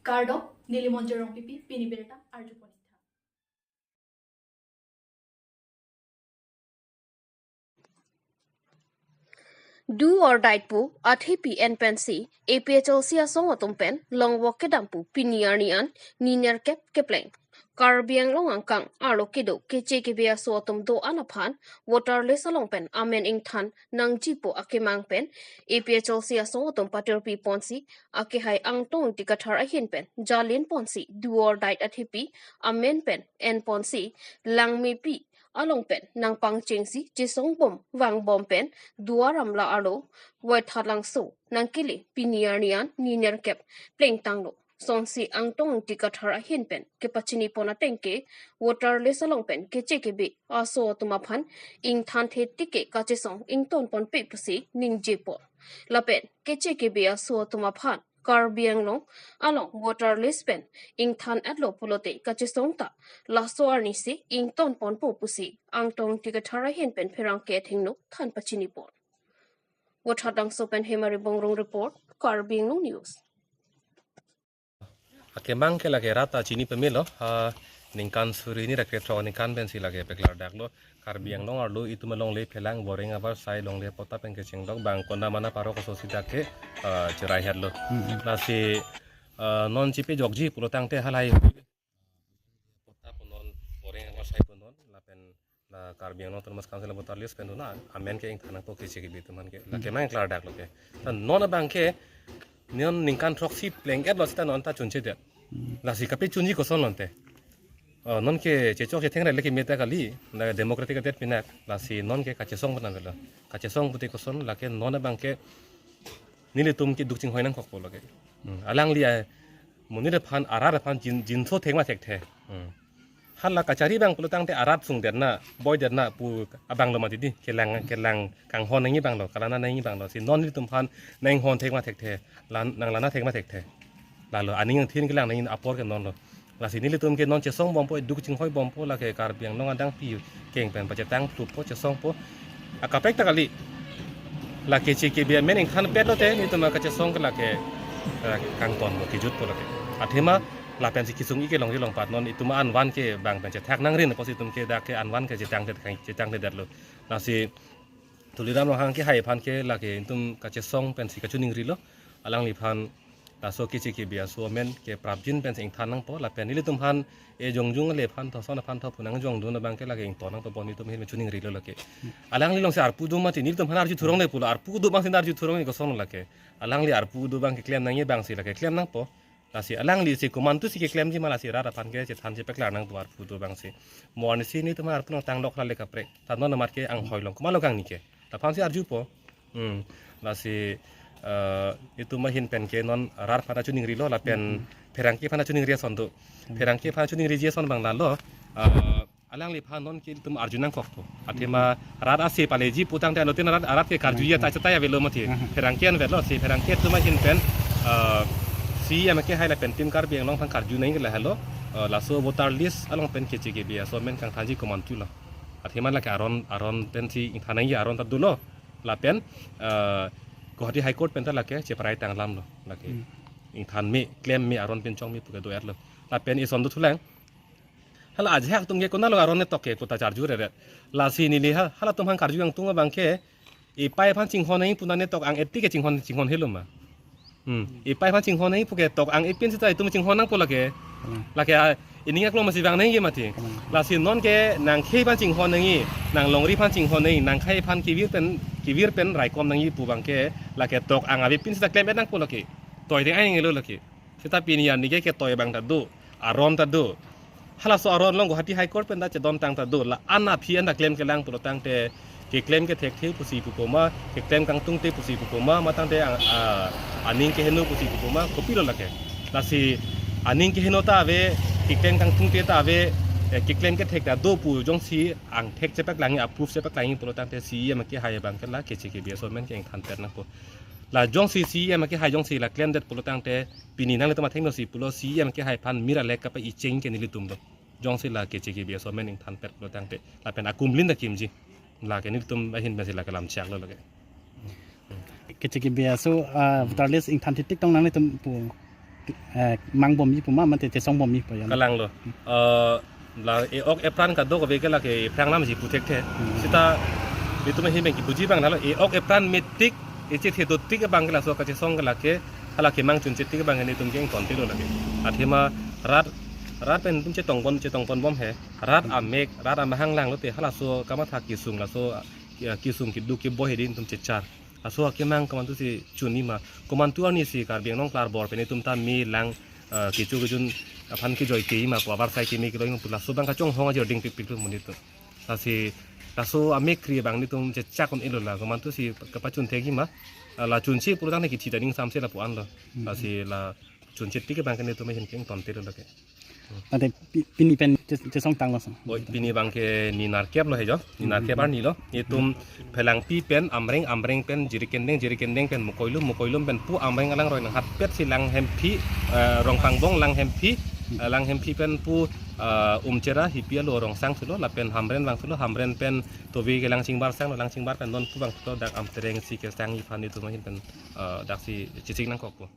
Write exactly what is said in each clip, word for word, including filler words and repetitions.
Kardom, neli Monjir Rongpipi, pini birta arjupon ingthan. Do or die pu athepi en pensi A P H L C asong atum pen longvok kedam pu pini arni an ni nerkep kepleng Karbi Anglong angkang arlo kedo keche kebe aso atum do-an aphan voter list along pen amen ingthan nangjipo akemang pen A P H L C asong atum patirpi ponsi akehai Angtong Ingti Kathar ahin pen jalin ponsi do or die athepi amen pen en ponsi Langmepi along pen nangpangchengsi chesong bom vangbom pen Duar Amla arlo Waithalangso nangkele pini arni an ni nerkep plengtanglo. Sonsi Angtong Ingti Kathar ahin pen kepachini pon ateng ke voter list along pen keche kebe aso atum aphan ingthan thetik ke kachesong ington ponpe pusi ningjepo. Lapen keche kebe aso atum aphan Karbi Anglong along voter list pen ingthan etlo pulote kachesong ta laso arnisi ington ponpo pusi Angtong Ingti Kathar ahin pen pherangke athengno than pachini pon. Waithalangso pen Hemari Bongrung report, Karbi Anglong News. Akemang ke lake rat ta chini pemelo, ah, ningkan suri hini ra krethrok aningkan pensi lake peklardaklo. Karbi Anglong arlo itum alongle phelang boreng avarsai longle patta pen kechengdok bang konda mana parok aso sida ke, ah, cherai hetlo. Hmm, hmm. Lasi, ah, non chipejokji pulotangte halahei patta punon, boreng avarsai punon, lapen la Karbi Anglong Autonomous Council voter list pen dona amen ke ingthan nangpo keche kebe atum aphan ke. Lake, hmm, mang klardaklo ke. Ta non abang ke non ningkan throksi pleng-etlo seta non ta chunchedet. Hmm. Lasi kapachunji kosonlo ante. Oh, non ke chechok chetheng rele keme ta kali, la democratic adet pinak, lasi non ke kachesong pon nanglo. Kachesong pute koson, lake non abang ke nelitum ke duk chinghoi nangkokpo lake. Hmm, alangli a, monit aphan, arat aphan jin, jinso thek ma thekthe. Hmm. Hala kachari abang pulotangte arat sungdetna, boidetna pu abanglo mati di, kelang, kelang kanghon nangji abanglo, kalana nangji abanglo. Si non nelitum aphan nanghon thek ma thekthe, lan, nanglana thek ma thekthe. Lalo aning angthin kelang nangji apor ke nonlo. Lasi nelitum ke non chesong bompo, duk chinghoi bompo, lake Karbi Anglong adang pi keng pen pachetang phlupo, chesongpo. Akaprek ta kali. Lake keche kebe amen ingthan petlote nelitum akachesong ke lake, eh, kangtonpo, kejutpo lake. Athema lapensi kesung-i kelongri longpat non itum an van ke bang pen chethak nangrin apotsi itum ke dak ke an van ke chetangte, chetangtedetlo. Lasi Tuliram Ronghang kehai aphan ke lake itum kachesong pensi kachiningrilo. Alangliphan laso keche kebe aso amen ke prapjin pensi ingthan nangpo, lapen ilitum aphan, e jongjung le aphan tho, son aphan tho pu nangjongdun abang ke lake ington nangpo, bon itum ahin chiningrilo lake. Alangli alongsi arpu do mati, nelitum aphan arju thurong le pulo, arpu do abangsi arju thurong le koson lake. Alangli arpu do abang keklem nangji abangsi lake klem nangpo. Lasi alanglisi komantusi keklemji ma, lasi rat aphan ke chethan chepeklar nangpo arpu do abangsi. Mo arnisi nelitum aphan arpu nangtang lok ra le kaprek. Ta non amat ke anghoi long komatlo kangni ke, laphansi arjupo. Hmm. Lasi, eh, itum ahin pen ke non rat aphan chiningrilo lapen, hmm, pherangke aphan chiningri ason do. Hmm. Pherangke aphan chiningriji ason abang lalo. Eh, alangliphan non ke itum arju nangkokpo. Athema rat ase paleji putangte anuttin rat, rat ke karjuji, hmm, ta chetai avelo mati. Hmm. Pherangke an avelo, si pherangke atum ahin pen, eh, C E M kehai lapen Team Karbi Anglong aphan karju nangji ke lahelo. Eh, laso voter list along pen keche kebe aso amen kangthanji komantulo. Athema lake aron, aron pensi ingthan nangji aron ta dolo. Lapen, eh, Guwahati High Court pen ta lake cheparai tanglamlo lake. Hmm. Ingthan me, klem me, aron pinchong me pu ke do-etlo. Lapen ison dothulang. Hala ajahak atum ke konatlo aron netok ke pu ta charju reret. Lasi neli ha, halatum aphan karju nangtung abang ke, epei aphan chinghon nangji pu netok ang-et tik ke chinghon, chinghon helo ma. Hmm. Epei aphan chinghon nangji pu ke tok ang-et pin seta itum chinghon nangpo lake. Hmm. Lake, ah, ining aklong masi vang nangji mati. Hmm. Lasi non ke nangkhei aphan chinghon nangji, nanglongri aphan chinghon nangji, nangkhei aphan kevir pen, kevir pen raikom nangji pu abang ke, lake tok ang ave pin seta klem-et nangpo lake. Toi deng ai nanglo lake. Seta pini arni ke ketoi abang ta do, aron ta do. Halaso aron along Guwahati High Court pen ta chedon tang ta do. La-an aphi an ta klem kelang pulotangte keklem kethekthe pusi pupo ma, keklem kangtungte pusi pupo ma, matangte a, a, aning keheno pusi pupo ma, kopilo lake. Lasi aning keheno ta ave, keklem kangtungte ta ave, eh, keklem kethek ta do pu jongsi angthek chepaklangji, approve chepaklangji pulotangte C E M kehai abang ke la keche kebe aso amen ke ingthan pet nangpo. La jongsi C E M kehai jongsi la klemdet pulotangte pini nanglitum athengno si pulo, C E M kehai aphan mir alek kapa-icheng ke nelitum do. Jongsi la keche kebe aso amen ingthan pet pulotangte lapen akumlin ta kimji. Lake nelitum ahin pensi lake lam chaklo lake. Keche kebe aso, ah, voter list ingthan thekthe tong nanglitum pu. Eh, mang bomji pu ma, mate chesong bomji pu ya. Kalang lo. Eh, la e-ok epran kadokave ke lake ephrang namji pu thekthe. Hmm. Seta itum ahin abang kipuji abang lalo, e-ok epran metik, echethe dotik abang ke laso kachesong ke lake, hala kemang chunche tik abang ke netum ke ingtontelo lake. Athema rat, rat pen itum chetongpon, chetongpon bom he. Rat amek, rat amahang lang lote halaso kamatha kesung, laso, ya, kesung keduk keboi hedi netum chechar. Laso akemang komantusi chunji ma, komantu arnisi Karbi Anglong klar bor pen itum ta me lang, eh, kecho kejun aphan kejoi keji ma pu, abar sai keme keloi ma pu, laso abang kachonghong ajir ding pikpik lo monit atum. Lasi laso amek kri abang netum chechak un-elo la, komantusi kapachun thekji ma, eh, la chunche pulotangte kithi ta ning samse lapu-an lo. Hmm. Lasi la chunche tik abang ke netum ahin ke ingtontelo lake. Ante pi-, pini pen che-, chesong tanglo song. Oi, pini abang ke ni nerkep lo he jo, ni nerkep arni lo. Itum Phelangpi pen Amreng, Amreng pen Jirikindeng, Jirikindeng pen Mokoilum, Mokoilum pen pu Amreng alangroi nanghatpet si Langhemphi, eh, Rongpangbong Langhemphi, eh, Langhemphi pen pu, eh, Umchera hipi alo Rongsang thulo, lapen Hamren vang thulo, Hamren pen Tovi ke Langchingbar sang lo, Langchingbar pen non pu vang thulo, dak Amtereng si kesangji aphan itum ahin pen, eh, daksi chechik nangkokpo.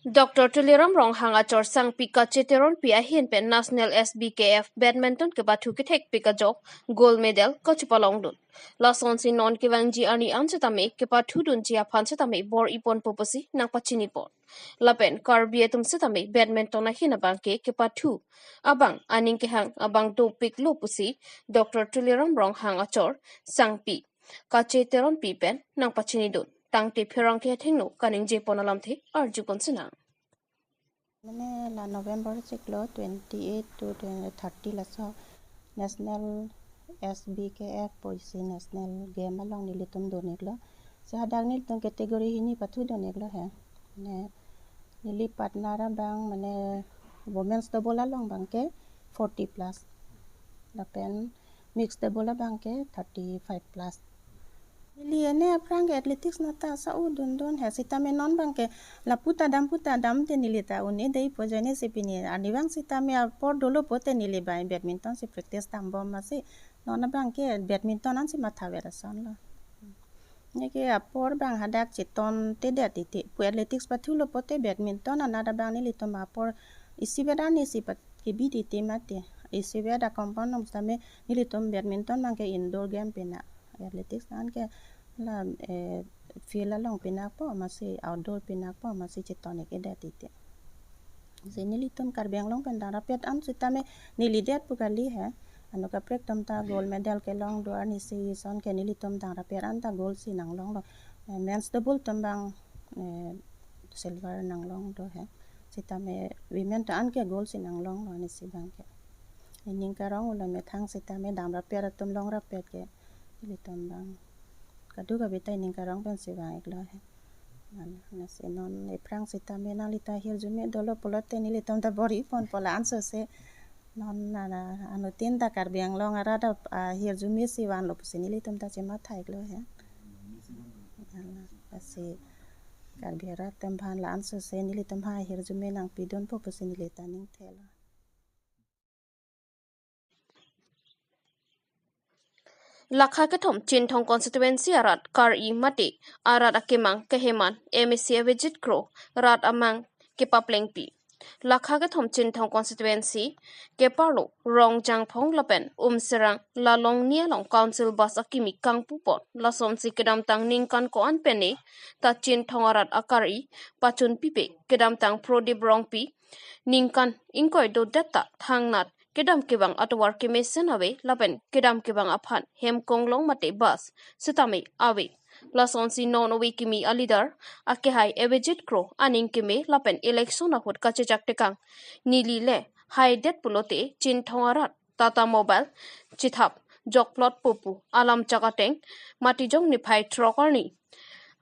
Doctor Tuliram Ronghang achor Sangpi kacheteronpi ahin pen National S B K F badminton kepathu kethekpik ajok gold medal kachepalongdun. Lasonsi non kevangji arni an setame kepathudunji aphan setame bor-iponpo pusi nangpachinipon. Lapen Karbi atum setame badminton ahin abang ke kepathu abang aning kehang abang dopiklo pusi Doctor Tuliram Ronghang achor Sangpi kacheteronpi pen nangpachinidun. Tangte pherangke athengno kaningjepon alamthe arjupon sinang. Mane la November chiklo twenty-eight to twenty, thirty laso National S B K F pusi National Game along nelitum dun-iklo. Si hadak nelitum category hini pathudun-iklo he. Ne neli partner abang mane women's double along abang ke forty plus. Lapen mixed double abang ke thirty-five plus. Neli ene aphrang ke athletics nata sa-u dundun he, sitame non abang ke lapu ta dam pu ta dam te neli ta un-e dei pu ajoine si pini arnivang sitame apor dolo pote neli bai badminton si practice dambom masi non abang ke badminton ansi mathaver ason lo. Neke apor abang hadak chetontedet titi pu athletics pathulo pote badminton anat abang nelitum apor isivet arnisi pat kebi titi mati. Isivet a compound along sitame nelitum badminton abang ke indoor game pina, athletics an ke la, eh, field along pinakpo masi outdoor pinakpo masi cheton-ik-edet titi. Si nelitum Karbi Anglong pen dangrapet an sitame nelidet pu kali he. Ano kaprek atum ta gold medal kelong do arnisi ason ke nelitum dangrapet an ta gold si nanglonglo. Eh, men's double atum abang, eh, silver nanglong do he. Sitame women ta an ke gold si nanglonglo arnisi abang ke. Ining karong ulo methang sitame damrapet atum longrapet ke nelitum abang kadokave ta ining karong pensi vang-iklo he. Mane, lasi non ephrang sitame nanglita hirjume dolo pulote nelitum ta bor-iponpo la-anso se. Non nana anuttin ta Karbi Anglong arat ap-, ahirjume si vanlo pusi nelitum ta chematha-iklo he. Ala, lasi Karbi arat atum aphan la-anso se nelitum ha hirjume nangpidunpo pusi neli ta ningthelo. Lakha kethom Chinthong constituency arat kar-i mate arat akemang keheman M A C Avijit Kro rat amang kepaplengpi. Lakha kethom Chinthong constituency keparlo Rongjangphong lapen Umserang la longni along council bus akimi kangpupon, lasonsi kedamtang ningkan ko-an pene ta Chinthong arat akar-i pachunpipe kedamtang Prodip Rongpi ningkan ingkoi dodet ta thangnat kedam kevang atovar kemesen ave lapen kedam kevang aphan hem konglong mate bus sitame ave. Lasonsi non ove kimi a leader akehai Avijit Kro aning keme lapen election ahut kachechak tekang neli le haidet pulote Chinthong arat Tata Mobile chethap jokplot popu alam chak ateng Matijong niphai throk arni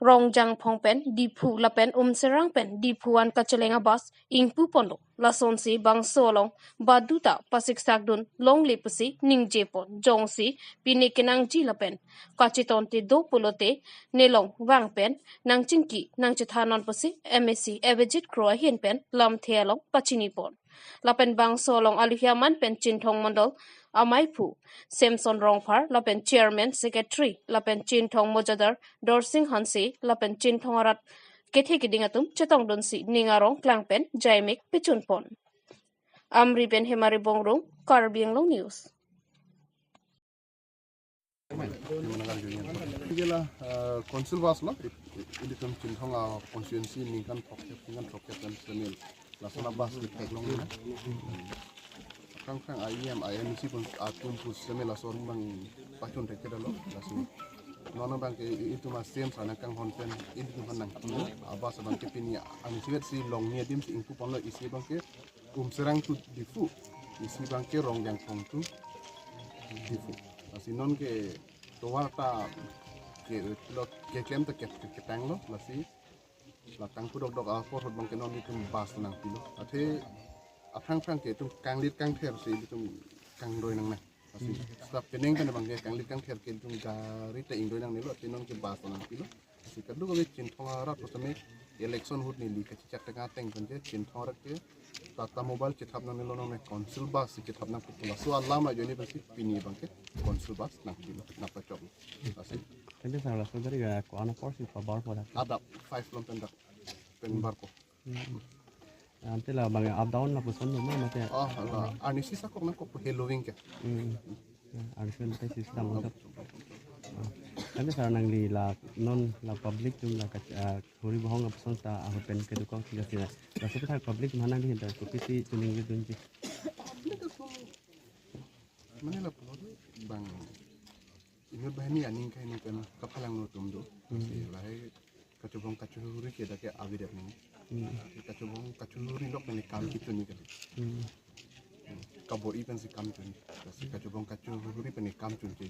Rongjangphong pen Diphu lapen Umserang pen Diphu an kacheleng a bus ingpuponlo. Lasonsi bangso along badu ta pasiksakdun longle pusi ningjepon, jongsi pine kenangji lapen kachetonte do pulote nelong vang pen nangchingki nangchethannon pusi M A C Avijit Kro ahin pen lamthe along pachinipon. Lapen bangso along aluhiaman pen Chinthong Mondol amaiphu Samson Rongphar lapen chairman, secretary lapen Chinthong Mojadar Dorsing Hanse lapen Chinthong arat kethe kiding atum chetongdunsi ning arong klang pen jaimek pechunpon. Amri pen Hemari Bongrung, Karbi Anglong News. Gela, eh, council bus lo, i-, i-, ilitum Chinthong a constituency ningkan throkkep, ningkan throkkep pen semil. Lason a bus ke theklong na. Kang kang I E M, I M C pun atum pu semil lason bang pachun thek kedalo, lason. Non abang ke i-, itum a C M sa nangkanghon pen, ilitum nang. A bus abang ke pini, ansi vet si Longni adim si ingpu ponlo, isi abang ke Umserang to Diphu, isi abang ke Rongjangphong to Diphu. Lasi non ke tovar ta ke lo keklem ta ke, ke, ketanglo, lasi la tangku dokdok apor ahut abang ke non itum bus nangpilo. Athe aphrang phrang ke itum kanglit kangther si itum kangdoi nangnang. Lasi seta penang pen abang ke kanglit kangther ke itum gari ta ingdoi nangnelo, athe non ke bus nangpilo. Lasi kadokave Chinthong arat pu setame election ahut neli kachechak tengah ateng pen je Chinthong arat ke Tata Mobile chethap nangnelo, non council bus si chethap nangpo pu laso alam ajoine pensi pini abang ke council bus nangpilo, nangpachok. Lasi. Thank you, sir. Laso gari ga ko-an apor si pabarpo dak? Adap five lom pen dak pen barpo. Hmm. Ante la bang up down lapuson do ma mate? Oh, la. Arnisi sakok nangkok pu heloving ke. Hmm. Arnisi mate system untuk. Ah. Thank you, sir, nangli la non la public atum la kach-, ah, huri bohong lapuson ta ahut pen kedukok thik ase. Laso aputhak public atum aphan nangli hinta kopisi choningri dunji? Mane lapulo bang inut banghini aning kahini pen kaphalang lo atum do. Hmm. Si lahai kachobong kachuri ke dak ke avidet nang. Hmm. Kachobong kachuri lok pen kam kechun ni kali. Hmm. Kabo-i pensi kam chun. Lasi kachobong kachuri pen kam chun che.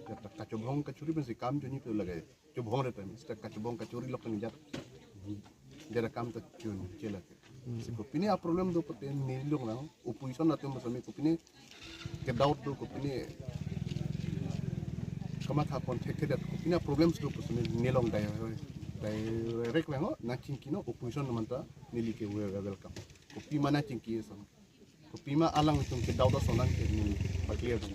Ya ta kachobong kachuri pensi kam chun ni pu lage. Chobong re pen, seta kachobong kachuri lok pen jat. Jat kam ta chun che lake. Hmm. Si kopine a problem do pute neli lonang, opposition atum setame kopine ke doubt do, kopine kamatha pon thekthedet, kopine a problems do pu setame neli along dai, direct vangnon, nangchingkino, opposition atum anta neli ke we welcome. Kopima nangchingki ason, kopima alanglitum ke doubt ason nang ke neli pa-clear dun.